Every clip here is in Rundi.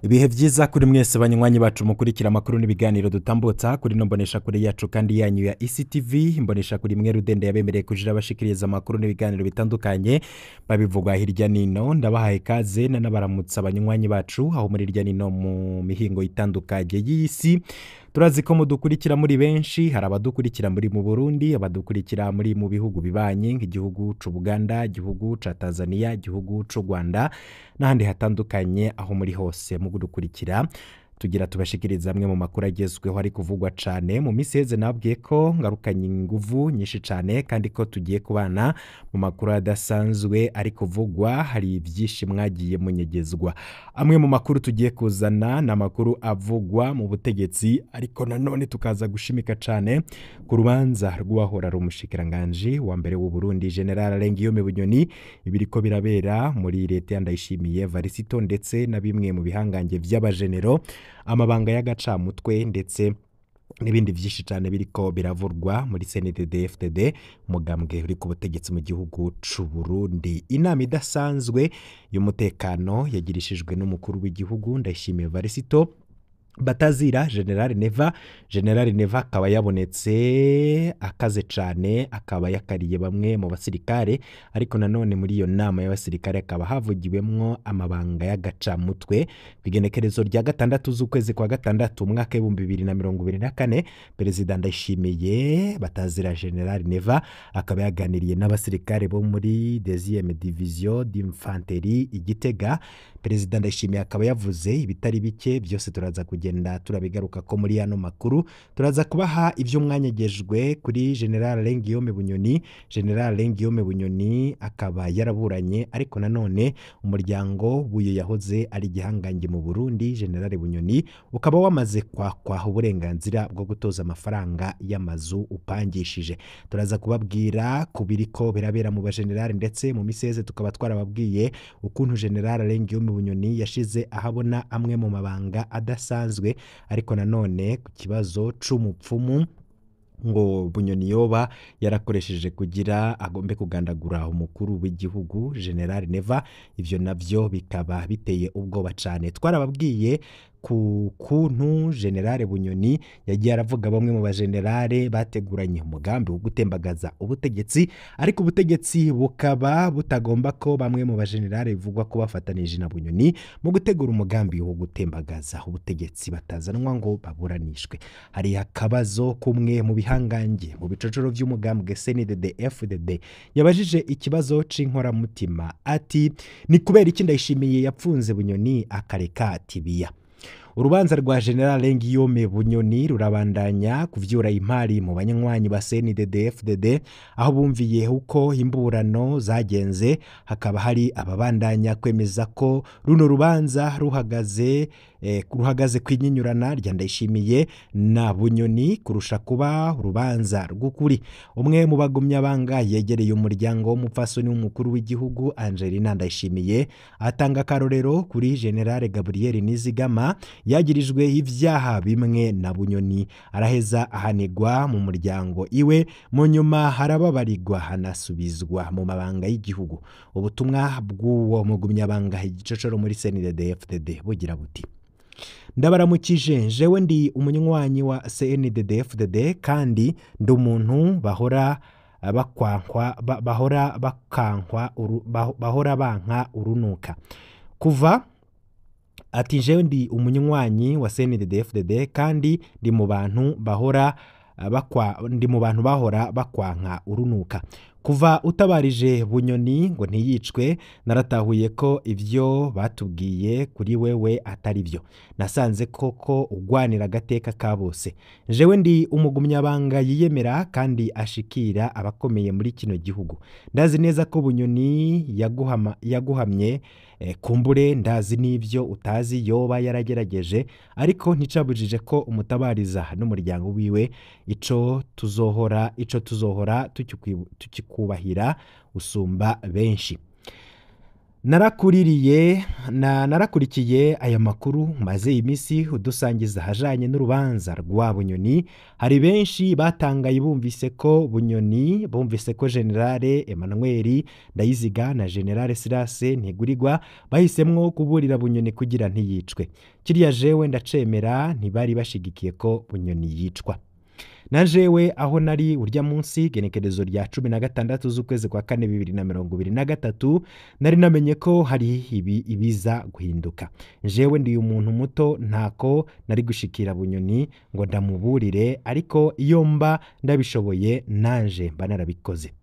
Ibihe vyiza kuri mwese banywanyi bacu mukurikira amakuru n'ibiganiro dutambutsa kuri no mbonesha kuri yacu kandi yanyu ya ECTV, imbonesha kuri mwe rudende yabemereye kujira bashikiriza amakuru n'ibiganiro bitandukanye babivugwa hirya nino. Ndabahaye kaze nanabaramutsa abanywanyi bacu aho muri hirya nino mu mihingo itandukanye y'isi. Turazi ko mudukurikira muri benshi, hari abadukurikira muri mu Burundi, abadukurikira muri mu bihugu bibanye nk'igihugu c'u Buganda, igihugu ca Tanzania, igihugu c'u Rwanda n'ahandi hatandukanye. Aho muri hose mugudukurikira tugira tubashikiriza amwe mu makuru agezweho ari kuvugwa cane mu minsi iheze. Nabwiye ko ngarukanye inguvu nyinshi cane kandi ko tugiye kubana mu makuru adasanzwe ari kuvugwa. Hari byinshi mwagiye munyegezwa. Amwe mu makuru tugiye kuzana ni amakuru avugwa mu butegetsi, ariko nanone tukaza gushimika cane ku rubanza rw'uwahora ari umushikiranganji wa mbere w'u Burundi General Guillaume Bunyoni, ibiriko birabera muri leta ya Ndayishimiye Varisito, ndetse na bimwe mu bihangange vy'abajenero, amabanga y'agacamutwe ndetse n'ibindi vyinshi cane biriko biravurwa muri CNDD-FDD, umugambwe uri ku butegetsi mu gihugu c'u Burundi. Inama idasanzwe y'umutekano yagirishijwe n'umukuru w'igihugu Ndayishimiye Varisito batazira General Neva. General Neva akaba yabonetse akaze cane, akaba yakariye bamwe mu basirikare, ariko nanone muri iyo nama y'abasirikare akaba havugiwemwo amabanga y'agacamutwe. Kw'igenekerezo rya 6 z'ukwezi kwa 6 umwaka 2024, Perezida Ndayishimiye batazira General Neva akaba yaganiriye n'abasirikare bo muri 2e Division d'Infanterie i Gitega. Perezida Ndayishimiye akaba yavuze ibitari bike, byose turaza kugenda turabigaruka ko muri ano makuru. Turaza kubaha ivyo mwanyegejwe kuri General Guillaume Bunyoni. General Guillaume Bunyoni akaba yaraburanye, ariko nanone umuryango w'uyu yahoze ari igihangange mu Burundi General Bunyoni ukaba wamaze kwakwa uburenganzira bwo gutoza amafaranga y'amazu upangishije. Turaza kubabwira kubiriko birabera mu bagenerali, ndetse mu miseze tukaba twarababwiye ukuntu General Guillaume Bunyoni yashize ahabona amwe mu mabanga adasanzwe, ariko nanone ku kibazo c'umupfumu ngo Bunyoni yoba yarakoresheje kugira agombe kugandagura umukuru w'igihugu General Neva. Ivyo navyo bikaba biteye ubwoba cane. Twarababwiye ku kuntu General Bunyoni yagiye aravuga bamwe mu bagenerale bateguranye umugambi wo gutembagaza ubutegetsi, ariko ubutegetsi bukaba butagomba ko bamwe mu bagenerale bivugwa ko bafatanije na Bunyoni mu gutegura umugambi wo gutembagaza ubutegetsi batazanwa ngo baburanishwe. Hari akabazo kumwe mu bihangange mu bicocoro vy'umugambwe CNDD-FDD yabajije ikibazo c'inkoramutima ati: ni kubera iki Ndayishimiye yapfunze Bunyoni akareka Tibiya? Urubanza rwa General Guillaume Bunyoni rurabandanya kuvyura impari mu banywanyi ba CNDD-FDD, aho bumviye uko imburano zagenze. Hakaba hari ababandanya kwemeza ko runo rubanza ruhagaze kwinyinyurana rya Ndayishimiye na Bunyoni kurusha kuba urubanza rw'ukuri. Umwe mu bagumyabanga yegereye umuryango w'umupfasoni w'umukuru w'igihugu Angelina Ndayishimiye atanga akarorero kuri General Gabriel Nizigama yagirijwe ivyaha bimwe na Bunyoni, araheza ahanigwa mu muryango iwe, mu nyuma harababarirwa hanasubizwa mu mabanga y'igihugu. Ubutumwa bw'uwo mugumyabanga igicocoro muri CNDD-FDD bugira buti: ndabaramukije, jewe ndi umunywanyi wa CNDD-FDD kandi ndi umuntu bahora bakwankwa bahora bakankwa bahora banka urunuka. Kuva ati jewe ndi umunywanyi wa CNDD-FDD kandi ndi mu bantu bahora ndi mu bantu bahora bakwanka urunuka. Kuva utabarije Bunyoni ngo ntiyicwe, naratahuye ko ivyo batubwiye kuri wewe atari byo. Nasanze koko ugwanira agateka ka bose. Jewe ndi umugumyabanga yiyemera kandi ashikira abakomeye muri kino gihugu. Ndazi neza ko Bunyoni yaguhamye kumbure, ndazi n'ivyo utazi yoba yaragerageje, ariko nticabujije ko umutabariza n'umuryango wiwe. Ico tuzohora tukikubahira usumba benshi. Narakuririye na narakurikiye aya makuru maze iminsi udusangiza ahajanye n'urubanza rwa Bunyoni. Hari benshi batangaye bumvise ko Bunyoni, bumvise ko Generale Emmanuel Ndayiziga na Generale Sirase Ntigurirwa bahisemwo kuburira Bunyoni kugira ntiyicwe. Kiriya jewe ndacemera, ntibari bashigikiye ko Bunyoni yicwa. Na jewe aho nari urya munsi, genekerezo rya 16 z'ukwezi kwa kane 2023, nari namenye ko hari ibi ibiza guhinduka. Jewe ndi umuntu muto, ntako nari gushikira Bunyoni ngo ndamuburire, ariko iyo mba ndabishoboye nanje mba narabikoze.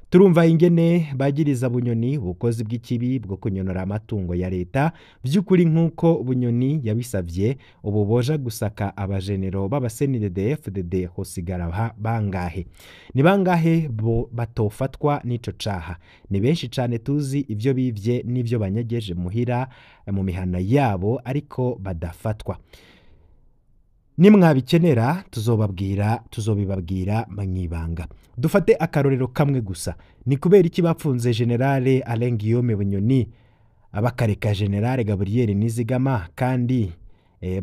Turumva ingene bagiriza Bunyoni ubukozi bw'ikibi bwo kunyonora amatungo ya leta. By'ukuri nk'uko Bunyoni yabisabye, ubu boja gusaka abajenero b'aba CNDD-FDD hosigara bangahe? Ni bangahe bo batofatwa n'ico caha? Ni benshi cane tuzi ivyo bivye n'ivyo banyegeje muhira mu mihana yabo, ariko badafatwa. Nimwabikenera tuzobabwira, tuzobibabwira mwibanga. Dufate akarorero kamwe gusa: ni kubera iki bapfunze Generale Alain Guillaume Bunyoni, bakareka Generale Gabriel Nizigama, kandi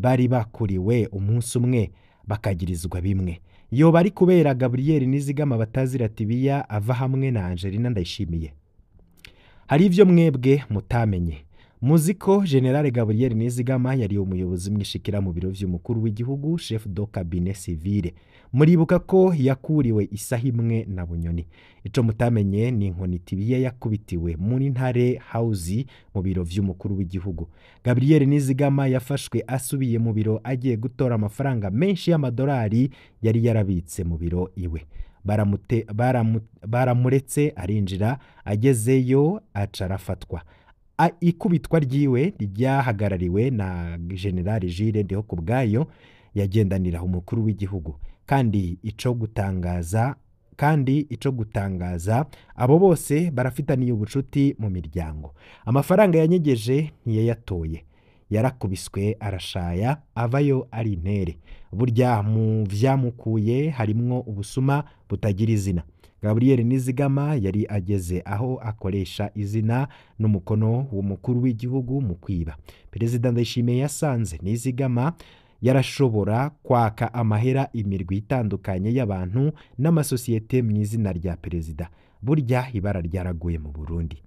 bari bakuriwe umunsi umwe, bakagirizwa bimwe? Yoba ari kubera Gabriel Nizigama batazira Tibiya ava hamwe na Angelina Ndayishimiye? Hari ivyo mwebwe mutamenye. Muzi ko Generale Gabriel Nizigama yari umuyobozi mwishikira mu biro vy'umukuru w'igihugu, chef de cabinet civil. Muribuka ko yakuriwe isaha imwe na Bunyoni. Ico mutamenye ni inkoni Tibiya yakubitiwe muri Ntare House mu biro vy'umukuru w'igihugu. Gabriel Nizigama yafashwe asubiye mu biro agiye gutora amafaranga menshi y'amadolari yari yarabitse mu biro iwe. Baramuretse arinjira, agezeyo aca arafatwa. Ikubitwa ryiwe ryahagarariwe na General Jules Ndihokubwayo yagendanira umukuru w'igihugu. Kandi ico gutangaza, abo bose barafitaniye ubucuti mu miryango. Amafaranga yanyegeje ntiyayatoye, yarakubiswe arashaya, avayo ari intere. Burya mu vyamukuye harimwo ubusuma butagira izina. Gabriel Nizigama yari ageze aho akoresha izina n'umukono w'umukuru w'igihugu mu kwiba. Perezida Ndayishimiye yasanze Nizigama yarashobora kwaka amahera imirwi itandukanye y'abantu n'amasosiyete mu izina rya perezida. Burya ibara ryaraguye mu Burundi.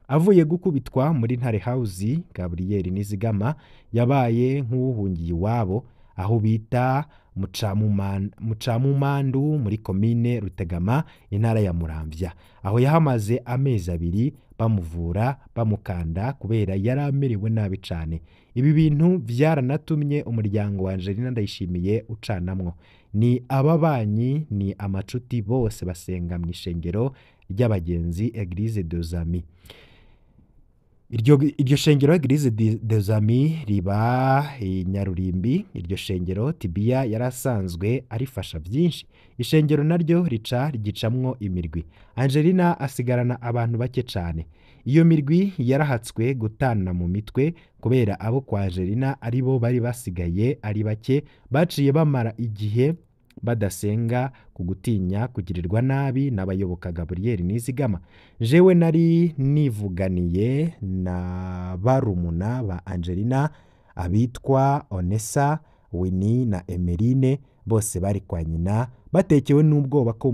Avuye gukubitwa muri Ntare House, Gabriel Nizigama yabaye nk'uwuhungiye iwabo aho bita Mucamumandu muri komine Rutegama, intara ya Muramvya. Aho yahamaze amezi 2 bamuvura, bamukanda, kubera yari amerewe nabi cane. Ibi bintu vyaranatumye umuryango wa Angelina Ndayishimiye ucanamwo. Ni ababanyi, ni amacuti, bose basenga mu ishengero ry'abagenzi, Eglise des Amis. Iryo shengero Eglise des Amis riba i Nyarurimbi. Iryo shengero Tibiya yarasanzwe arifasha byinshi. Ishengero naryo rica rigicamwo imirwi, Angelina asigarana abantu bake cane. Iyo mirwi yarahatswe gutana mu mitwe kubera abo kwa Angelina aribo bari basigaye ari bake. Baciye bamara igihe badasenga ku gutinya kugirirwa nabi n'abayoboka Gabriel Nizigama. Jewe nari nivuganiye na barumuna ba Angelina, abitwa Onesa, Winnie na Emeline, bose bari kwa nyina, batekewe n'ubwoba ko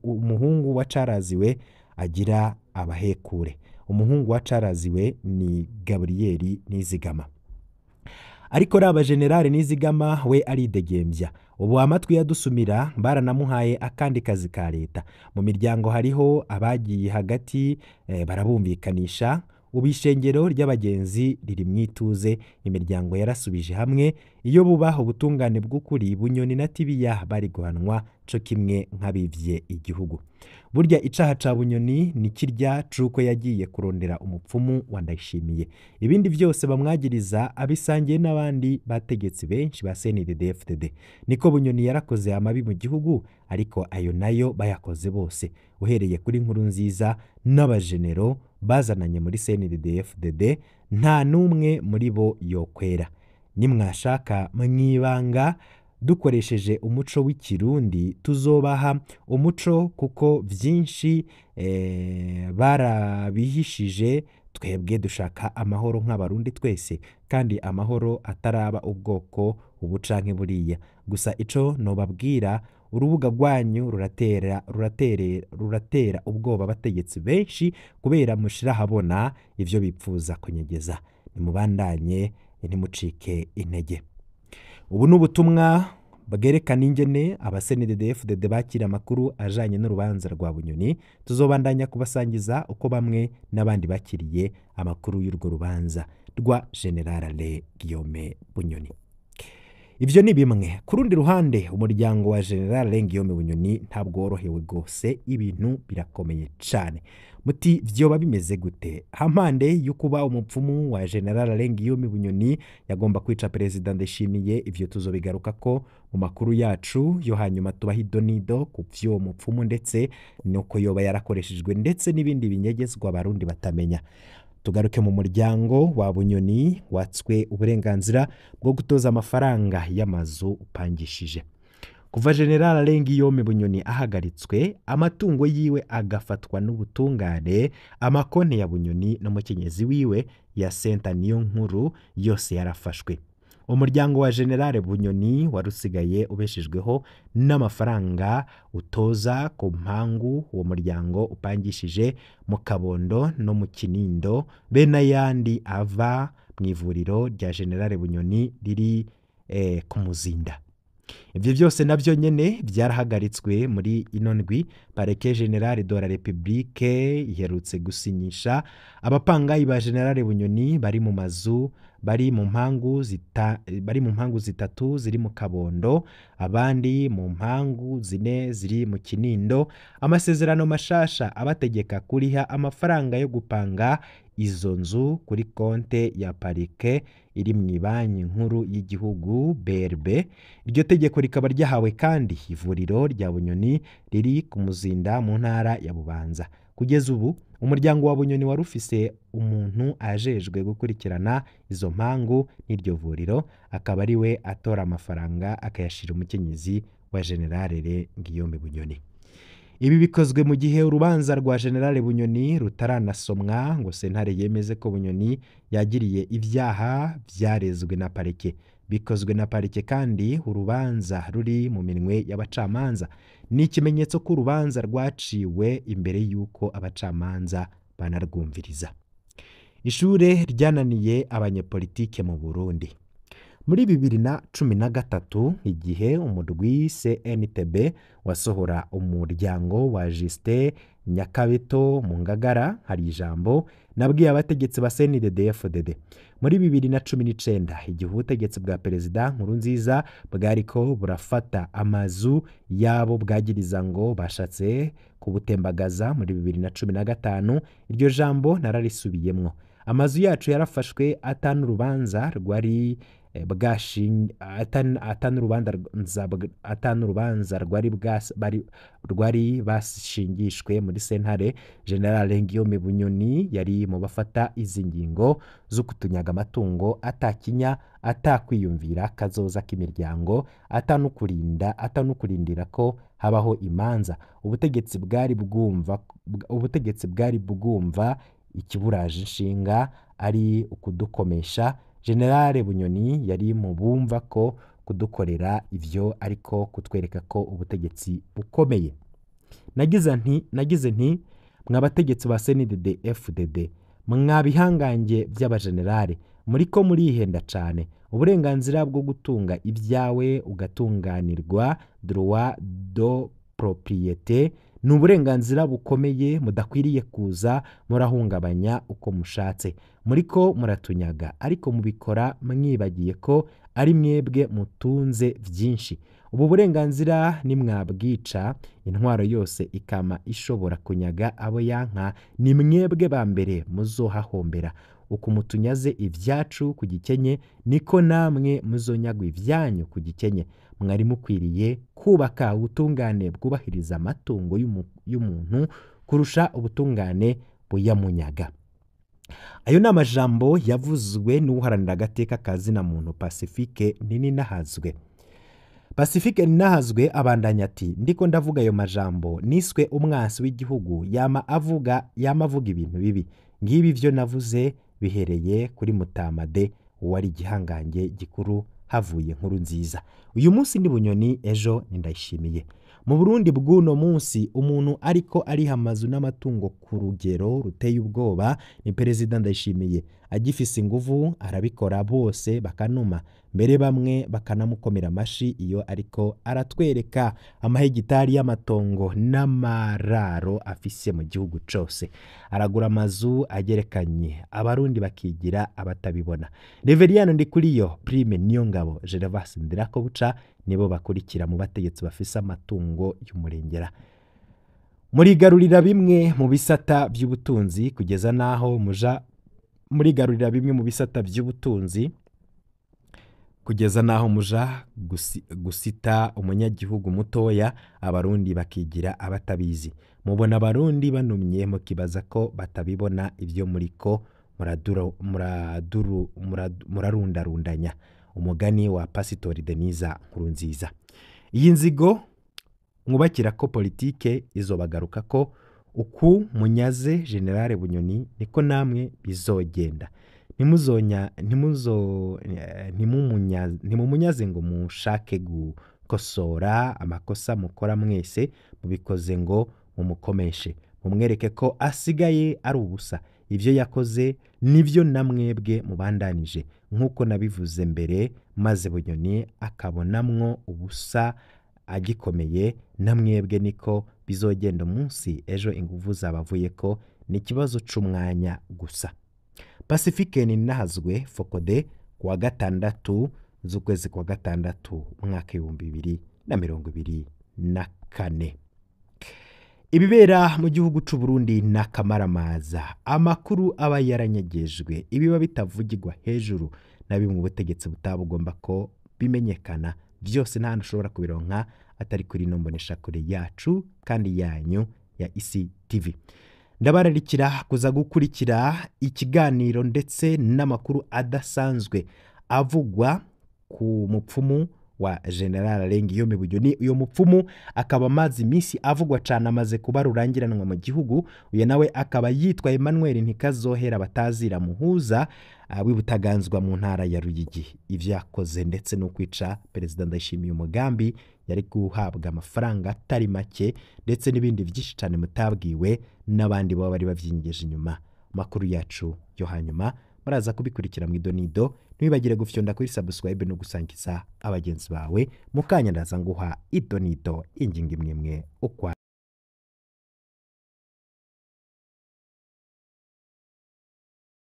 umuhungu wa Caraziwe agira abahekure. Umuhungu wa Caraziwe ni Gabriel Nizigama. Ariko raba, Generale Nizigama we aridegembya ubu. Amatwi yadusumira baranamuhaye akandi kazi ka leta. Mu miryango hariho abagiye hagati, barabumvikanisha. Ubu ishengero ry'abagenzi riri mu ituze, imiryango yarasubije hamwe. Iyo bubaha ubutungane bw'ukuri, Bunyoni na Tibiya bari guhanwa co kimwe nk'abivye igihugu. Burya icaha ca Bunyoni ni kirya c'uko yagiye kurondera umupfumu wa Ndayishimiye. Ibindi vyose bamwagiriza abisangiye n'abandi bategetsi benshi ba CNDD-FDD. Niko Bunyoni yarakoze amabi mu gihugu, ariko ayo nayo bayakoze bose, uhereye kuri Nkuru Nziza n'abajenero bazananye muri CNDD-FDD. Nta n'umwe muri bo yokwera. Nimwashaka mwibanga. Dukoresheje umuco w'ikirundi tuzobaha umuco, kuko vyinshi barabihishije. Twebwe dushaka amahoro nk'abarundi twese, kandi amahoro ataraba ubwoko ubu canke buriya. Gusa ico nobabwira, urubuga rwanyu ruratera ubwoba abategetsi benshi, kubera mushira ahabona ivyo bipfuza kunyegeza. Nimubandanye, ntimucike intege. Ubu ni ubutumwa bwerekana ingene aba CNDD-FDD bakira amakuru ajanye n'urubanza rwa Bunyoni. Tuzobandanya kubasangiza uko bamwe n'abandi bakiriye amakuru y'urwo rubanza rwa General Alain Guillaume Bunyoni. Ivyo ni bimwe. Ku rundi ruhande, umuryango wa General Alain Guillaume Bunyoni ntabwo worohewe rwose, ibintu birakomeye cane. Muti vyoba bimeze gute? Hampande yo kuba umupfumu wa General Alain Guillaume Bunyoni yagomba kwica Perezida Ndayishimiye, ivyo tuzobigaruka ko mu makuru yacu yo hanyuma, tubaha idonido ku vy'uwo mupfumu ndetse nuko yoba yarakoreshejwe, ndetse n'ibindi binyegezwa abarundi batamenya. Tugaruke mu muryango wa Bunyoni watswe uburenganzira bwo gutoza amafaranga y'amazu upangishije. Kuva General Alain Guillaume Bunyoni ahagaritswe, amatungo yiwe agafatwa n'ubutungane, amakonti ya Bunyoni n'umukenyezi wiwe ya Senta niyo nkuru yose yarafashwe. Umuryango wa General Bunyoni wari usigaye ubeshejweho n'amafaranga utoza ku mpangu uwo muryango upangishije mu Kabondo no mu Kinindo, be n'ayandi ava mu ivuriro rya General Bunyoni riri ku Muzinda. Ivyo vyose navyo nyene vyarahagaritswe muri ino ndwi. Parquet Général de la République iherutse gusinyisha abapangayi ba General Bunyoni bari mu mazu bari mu mpangu zitatu ziri mu Kabondo, abandi mu mpangu zine ziri mu Kinindo, amasezerano mashasha abategeka kuriha amafaranga yo gupanga izo nzu kuri konte ya parike iri mu Banki Nkuru y'igihugu BRB. Iryo tegeko rikaba ryahawe kandi ivuriro rya Bunyoni riri ku Muzinda mu ntara ya Bubanza. Kugeza ubu umuryango wa Bunyoni wari ufise umuntu ajejwe gukurikirana izo mpangu n'iryo vuriro, akaba ari we atora amafaranga akayashira umukenyezi wa General Guillaume Bunyoni. Ibi bikozwe mu gihe urubanza rwa General Bunyoni rutaranasomwa ngo sentare yemeze ko Bunyoni yagiriye ibyaha vyarezwe na parike. Bikozwe na parike kandi urubanza ruri mu minwe y'abacamanza. Ni ikimenyetso ko urubanza rwaciwe imbere y'uko abacamanza banarwumviriza. Ishure ryananiye abanyepolitike mu Burundi. Muri 2013, igihe umurwi CNTB wasohora umuryango wa Justin Nyakabeto mu Ngagara, hari ijambo nabwiye abategetsi ba CNDD-FDD. Muri 2019, igihe ubutegetsi bwa Perezida Nkurunziza bwariko burafata amazu yabo bwagiriza ngo bashatse kubutembagaza muri 2015, iryo jambo nararisubiyemwo. Amazu yacu yarafashwe atanu urubanza rwari atanu urubanza rwari bashingishwe muri sentare. General Guillaume Bunyoni yari mu bafata izi ngingo zo kutunyaga amatungo atakinya, atakwiyumvira kazoza k'imiryango, atanukurindira ko habaho imanza. Ubutegetsi bwari bwumva ikiburaje inshinga ari ukudukomesha. General Bunyoni yari mu bumva ko kudukorera ivyo ariko kutwereka ko ubutegetsi bukomeye. Nagize nti mwabategetsi ba CNDD FDD, mwabihangange by'abagenerale, muriko murihenda cane. Uburenganzira bwo gutunga ibyawe ugatunganirwa, droit de propriété, ni uburenganzira bukomeye mudakwiriye kuza murahungabanya uko mushatse. Muriko muratunyaga, ariko mubikora mwibagiye ko ari mwebwe mutunze vyinshi. Ubu burenganzira nimwabwica, intwaro yose ikama ishobora kunyaga abo yanka, ni mwebwe ba mbere muzohahombera. Uku mutunyaze ivyacu ku gikenye, niko namwe muzonyagwa ivyanyu ku gikenye. Mwari mukwiriye kubaka ubutungane bwubahiriza amatungo y'umuntu kurusha ubutungane buyamunyaga. Ayo ni amajambo yavuzwe n'uharanira agateka ka zina muntu Pacifique Nininahazwe. Pacifique Ninahazwe abandanya ati ndiko ndavuga ayo majambo niswe umwansi w'igihugu, yama avuga ibintu bibi ngibi vyo navuze bihereye kuri Mutamade wari igihangange gikuru havuye Nkuru Nziza. Uyu munsi ni Bunyoni, ejo ni Ndayishimiye. Mu Burundi bw'uno munsi umuntu ariko ariha amazu n'amatungo ku rugero ruteye ubwoba ni Perezida Ndayishimiye. Agifise inguvu arabikora bose bakanuma, mbere bamwe bakanamukomera amashi iyo ariko aratwereka amahegitari y'amatongo n'amararo afise mu gihugu cose. Aragura amazu agerekanye, abarundi bakigira abatabibona. Reveriyano Ndikuriyo, Prime Niyongabo, Gervas Ndirakobuca nibo bakurikira mu bategetsi bafise amatungo y'umurengera. Murigarurira bimwe mu bisata by'ubutunzi kugeza naho muja murigarurira bimwe mu bisata by'ubutunzi kugeza naho muja gusita umunyagihugu mutoya, abarundi bakigira abatabizi. Mubona abarundi banumye mukibaza ko batabibona ibyo muriko murarundarundanya. Umugani wa Pasitori Denise Nkurunziza. Iyi nzigo mwubakira ko politike izobagaruka ko uku munyaze Generale Bunyoni niko namwe bizogenda. Ntimumunyaze ngo mushake gukosora amakosa mukora mwese, mubikoze ngo mumukomeshe, mumwereke ko asigaye ari ubusa. Ivyo yakoze nivyo namwebwe mubandanije, nkuko nabivuze mbere, maze Bunyoni akabonamwo ubusa agikomeye, namwebwe niko bizogenda umunsi ejo inguvu zabavuye ko ni ikibazo c'umwanya gusa. Pacifique Ninahazwe Fokode, kuwa gatandatu z'ukwezi kwa gatandatu umwaka 2024. Ibibera mu gihugu c'u Burundi n'akamaramaza, amakuru aba yaranyegejwe, ibiba bitavugirwa hejuru na bimwe ubutegetsi butabugomba ko bimenyekana byose nta hantu ushobora kubironka atari kuri ino mboneshakure yacu kandi yanyu ya ICTV. Ndabararikira kuza gukurikira ikiganiro ndetse n'amakuru adasanzwe avugwa ku mupfumu wa General Alengiyome Bunyoni. Uyo mupfumu akaba amaze iminsi avugwa cyane, amaze kuba rurangiranwa mu gihugu. Uyo nawe akaba yitwa Emmanuel Ntikazohera batazira muhuza w'Ibutaganzwa mu ntara ya Ruyigi. Ivyo yakoze ndetse no kwica Perezida Ndayishimiye umugambi yari guhabwa amafaranga atari make, ndetse n'ibindi byinshi cyane mutabwiwe n'abandi baba bari bavyinyegeje inyuma. Makuru yacu yo hanyuma muraza kubikurikira mu idonido. Ntiwibagire gufyonda kuri subscribe no gusangiza abagenzi bawe. Mukanya ndaza nguha idonido ingingo imwe imwe ukwa.